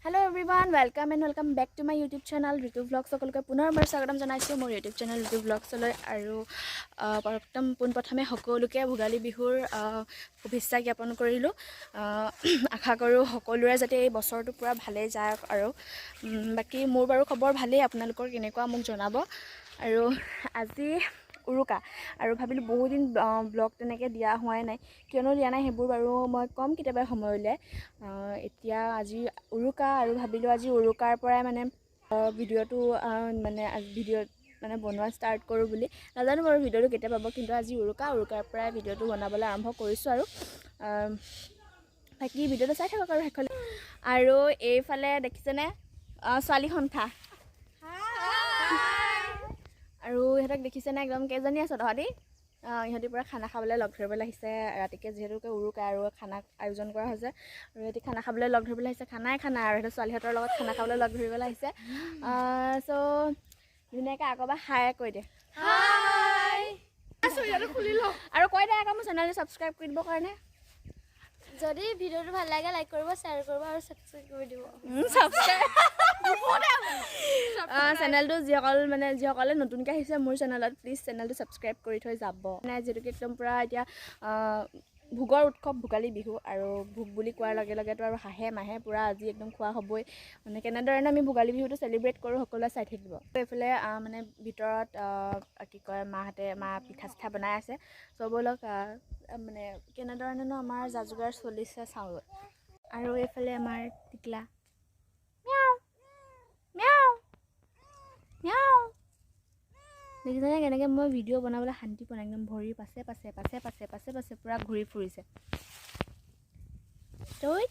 Hello everyone, welcome and welcome back to my YouTube channel Ritu vlogs. সকলোকে পুনৰবাৰ স্বাগতম জনাইছোঁ মোৰ ইউটিউব চেনেল ঋতু ভ্লগছলৈ। আৰু প্ৰথম পোনপ্ৰথমে সকলোকে ভোগালী বিহুৰ শুভেচ্ছা জ্ঞাপন কৰিলোঁ। আশা কৰোঁ সকলোৰে যাতে এই বছৰটো পূৰা ভালেই যাওক। আৰু বাকী মোৰ বাৰু খবৰ ভালেই, আপোনালোকৰ কেনেকুৱা মোক জনাব। আৰু আজি উৰুকা আৰু ভাবিলোঁ বহুদিন ব্লগ তেনেকৈ দিয়া হোৱাই নাই। কিয়নো দিয়া নাই সেইবোৰ বাৰু মই ক'ম কেতিয়াবা সময় উলিয়াই। এতিয়া আজি উৰুকা আৰু ভাবিলোঁ আজি উৰুকাৰ পৰাই মানে ভিডিঅ'টো মানে ভিডিঅ' মানে বনোৱা ষ্টাৰ্ট কৰোঁ বুলি। নাজানো বাৰু ভিডিঅ'টো কেতিয়া পাব, কিন্তু আজি উৰুকা, উৰুকাৰ পৰাই ভিডিঅ'টো বনাবলৈ আৰম্ভ কৰিছোঁ। আৰু বাকী ভিডিঅ'টো চাই থাকক আৰু শেষলৈ। আৰু এইফালে দেখিছেনে ছোৱালী সন্থা আৰু ইহঁতক দেখিছেনে? একদম কেইজনী আছে তহঁতি? ইহঁতি পূৰা খানা খাবলৈ লগ ধৰিবলৈ আহিছে ৰাতিকে। যিহেতুকে উৰুকা আৰু খানা আয়োজন কৰা হৈছে আৰু ইহঁতি খানা খাবলৈ লগ ধৰিবলৈ আহিছে। খানাই খানা আৰু সিহঁতৰ ছোৱালীহঁতৰ লগত খানা খাবলৈ লগ ধৰিবলৈ আহিছে। চ' ধুনীয়াকৈ আকৌ এবাৰ হাই কৈ দে আৰু কৈ দে আকৌ মোৰ চেনেলটো ছাবস্ক্ৰাইব কৰি দিবৰ কাৰণে। যদি ভিডিঅ'টো ভাল লাগে, লাইক কৰিব, শ্বেয়াৰ কৰিব আৰু ছাবস্ক্ৰাইব কৰি দিব। ছাবস্ক্ৰাইব চেনেলটো যিসকল মানে যিসকলে নতুনকৈ আহিছে মোৰ চেনেলত, প্লিজ চেনেলটো ছাবস্ক্ৰাইব কৰি থৈ যাব। মানে যিহেতুকে একদম পূৰা এতিয়া ভোগৰ উৎসৱ ভোগালী বিহু আৰু ভোগ বুলি কোৱাৰ লগে লগেতো আৰু হাঁহে মাহে পূৰা আজি একদম খোৱা হ'বই। মানে কেনেধৰণে আমি ভোগালী বিহুটো চেলিব্ৰেট কৰোঁ সকলোৱে চাই থাকিব। এইফালে মানে ভিতৰত কি কয়, মাহঁতে মা পিঠা চিঠা বনাই আছে। চ' ব'লক, মানে কেনেধৰণেনো আমাৰ যা যোগাৰ চলিছে চাওঁ। আৰু এইফালে আমাৰ টিকলা, মিয়াও মিয়াও মিয়াও। দেখিছেনে কেনেকৈ মই ভিডিঅ' বনাবলৈ শান্তি পোৱা নাই, একদম ভৰিৰ পাছে পাছে পাছে পাছে পাছে পাছে পূৰা ঘূৰি ফুৰিছে। তই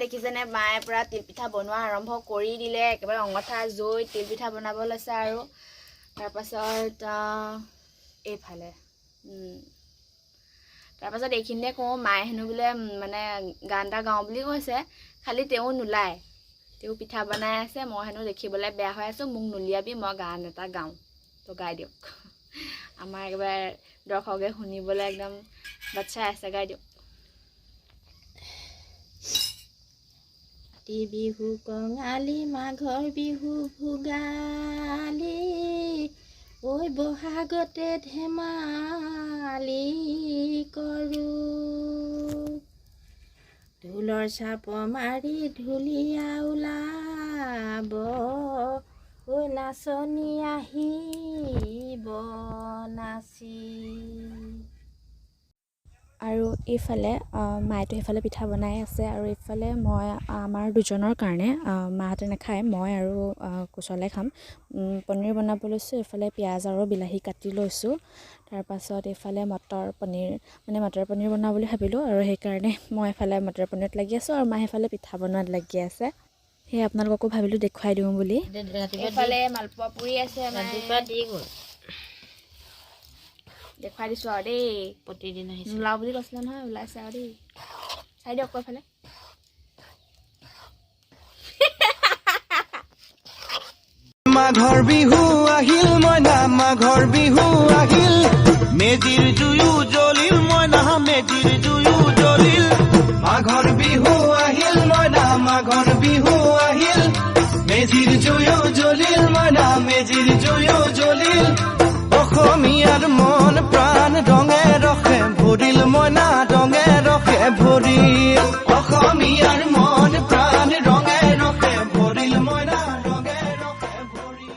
দেখিছেনে, মায়ে পূৰা তিলপিঠা বনোৱা আৰম্ভ কৰি দিলে। একেবাৰে অঙঠা জুই তিলপিঠা বনাব লৈছে। আৰু তাৰপাছত এইফালে তাৰপাছত এইখিনিতে কওঁ, মায়ে হেনো বোলে মানে গান এটা গাওঁ বুলি কৈছে, খালি তেওঁ নোলায়। তেওঁ পিঠা বনাই আছে, মই হেনো দেখিবলৈ বেয়া হৈ আছোঁ, মোক নুলিয়াবি, মই গান এটা গাওঁ। তো গাই দিয়ক, আমাৰ একেবাৰে দৰ্শকে শুনিবলৈ একদম বাচ্চাই আছে, গাই দিয়ক। কাতি বিহু কঙালী, মাঘৰ বিহু ভোগালী, ঐ বহাগতে ধেমালি কৰোঁ। ঢোলৰ চাপ মাৰি ঢুলীয়া ওলাব, ঐ নাচনী আহিব নাচি। আৰু এইফালে মায়েতো সেইফালে পিঠা বনাই আছে আৰু এইফালে মই আমাৰ দুজনৰ কাৰণে, মাহঁতে নাখায়, মই আৰু কুশলে খাম, পনীৰ বনাব লৈছোঁ। এইফালে পিঁয়াজ আৰু বিলাহী কাটি লৈছোঁ। তাৰপাছত এইফালে মটৰ পনীৰ, মানে মটৰ পনীৰ বনাওঁ বুলি ভাবিলোঁ আৰু সেইকাৰণে মই এইফালে মটৰ পনীৰত লাগি আছোঁ আৰু মা সেইফালে পিঠা বনোৱাত লাগি আছে। সেয়ে আপোনালোককো ভাবিলোঁ দেখুৱাই দিওঁ বুলি। এইফালে মালপোৱা পুৰি আছে মায়ে। ৰাতিপুৱা দি গ'ল। দেখুৱাই দিছোঁ আৰু দেই। প্ৰতিদিন আহিছে। নোলাওঁ বুলি কৈছিলে নহয়, ওলাইছে আৰু দেই। চাই দিয়ক আকৌ এইফালে। মাঘৰ বিহু আহিল মইনা, মাঘৰ বিহু আহিল, মেজিৰ জুয়ো জ্বলিল মইনা, মেজিৰ জুয়ো জ্বলিল। মাঘৰ বিহু আহিল মইনা, মাঘৰ বিহু আহিল, মেজিৰ জুয়ো জ্বলিল মইনা, মেজিৰ জুয়ো জ্বলিল। অসমীয়াৰ মন প্ৰাণ ৰঙে ৰসে ভৰিল মইনা, ৰঙে ৰসে ভৰিল। অসমীয়াৰ মন প্ৰাণ ৰঙে ৰসে ভৰিল মইনা, ৰঙে ৰসে ভৰিল।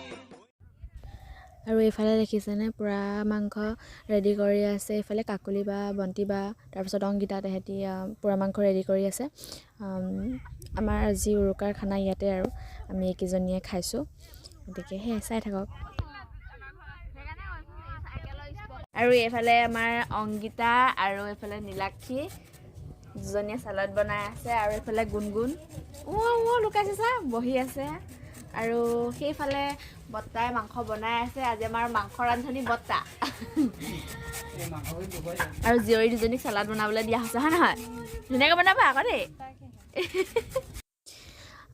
আৰু এইফালে দেখিছেনে, পূৰা মাংস ৰেডি কৰি আছে। এইফালে কাকলি বা, বন্তি বা, তাৰপিছত অংগীতা, তেহেঁতি পূৰা মাংস ৰেডি কৰি আছে। আমাৰ আজি উৰুকাৰ খানা ইয়াতে আৰু আমি এইকেইজনীয়ে খাইছোঁ। গতিকে সেয়াই চাই থাকক। আৰু এইফালে আমাৰ অংগীতা আৰু এইফালে নীলাক্ষী দুজনীয়ে চালাড বনাই আছে। আৰু এইফালে গুণগুণ ও লুকাইছে চা, বহি আছে। আৰু সেইফালে বৰ্তাই মাংস বনাই আছে। আজি আমাৰ মাংস ৰান্ধনি বৰ্তা। আৰু জীয়ৰী দুজনীক চালাড বনাবলৈ দিয়া হৈছে, হয় নহয়? ধুনীয়াকৈ বনাবা আকৌ দেই।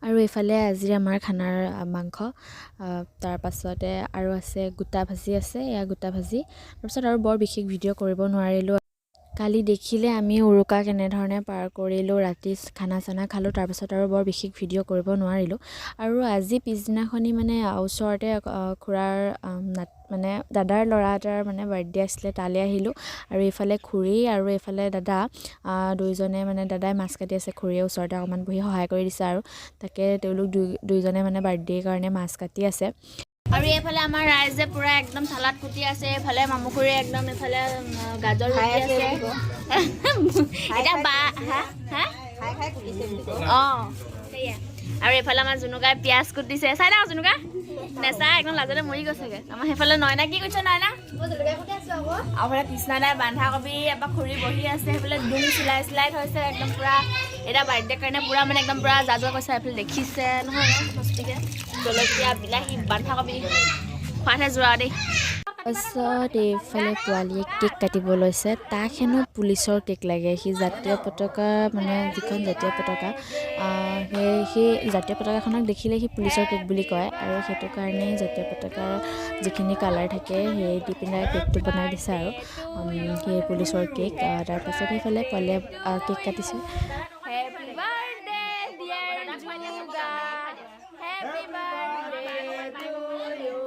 আৰু এইফালে আজিৰ আমাৰ খানাৰ মাংস, তাৰপাছতে আৰু আছে গোটা ভাজি আছে, এয়া গোটা ভাজি। তাৰপিছত আৰু বৰ বিশেষ ভিডিঅ' কৰিব নোৱাৰিলোঁ। কালি দেখিলে আমি উৰুকা কেনেধৰণে পাৰ কৰিলোঁ। ৰাতি খানা চানা খালোঁ, তাৰপাছত আৰু বৰ বিশেষ ভিডিঅ' কৰিব নোৱাৰিলোঁ। আৰু আজি পিছদিনাখনি মানে ওচৰতে খুৰাৰ মানে দাদাৰ ল'ৰা এটাৰ মানে বাৰ্থডে আছিলে, তালৈ আহিলোঁ। আৰু এইফালে খুৰী আৰু এইফালে দাদা দুয়োজনে মানে দাদাই মাছ কাটি আছে, খুৰীয়ে ওচৰতে অকণমান বহি সহায় কৰি দিছে। আৰু তাকে তেওঁলোক দুয়োজনে মানে বাৰ্থডেৰ কাৰণে মাছ কাটি আছে। আৰু এইফালে আমাৰ ৰাইজে পুৰা একদম চালাড কুটি আছে, এইফালে মামুখুৰী একদম এইফালে গাজৰ ৰুটি আছে। এতিয়া বা হা হা অঁ, সেয়া। আৰু এইফালে আমাৰ জুনুকাই পিঁয়াজ কুটিছে। চাই থাক জুনুকা, নেচা একদম লাজতে মৰি গৈছেগে। আমাৰ সেইফালে নয়না কি কৰিছে? নয়না আৰু ফালে কৃষ্ণা দাই বন্ধাকবি, এবাৰ খুৰী বহি আছে, সেইফালে ডুম চিলাই চিলাই থৈছে একদম পুৰা। এতিয়া বাৰ্থডে কাৰণে পুৰা মানে একদম পুৰা যা যোগাৰ কৰিছে। এইফালে দেখিছে নহয় মস্তিকে জলকীয়া, বিলাহী, বন্ধাকবি, খোৱাতহে যোৰা দেই। তাৰপাছত এইফালে পোৱালীয়ে কেক কাটিব লৈছে। তাক হেনো পুলিচৰ কেক লাগে। সি জাতীয় পতাকা মানে যিখন জাতীয় পতাকা, সেই জাতীয় পতাকাখনক দেখিলে সি পুলিচৰ কেক বুলি কয়। আৰু সেইটো কাৰণেই জাতীয় পতাকাৰ যিখিনি কালাৰ থাকে সেই দি পিনে কেকটো বনাই দিছে আৰু সেই পুলিচৰ কেক। তাৰপাছত সেইফালে পোৱালীয়ে কেক কাটিছে। Happy birthday, dear Juga. Happy birthday to you.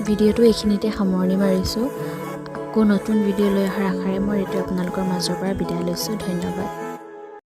ভিডিঅ'টো এইখিনিতে সামৰণি মাৰিছোঁ। আকৌ নতুন ভিডিঅ' লৈ অহাৰ আশাৰে মই ঋতু আপোনালোকৰ মাজৰ পৰা বিদায় লৈছোঁ। ধন্যবাদ।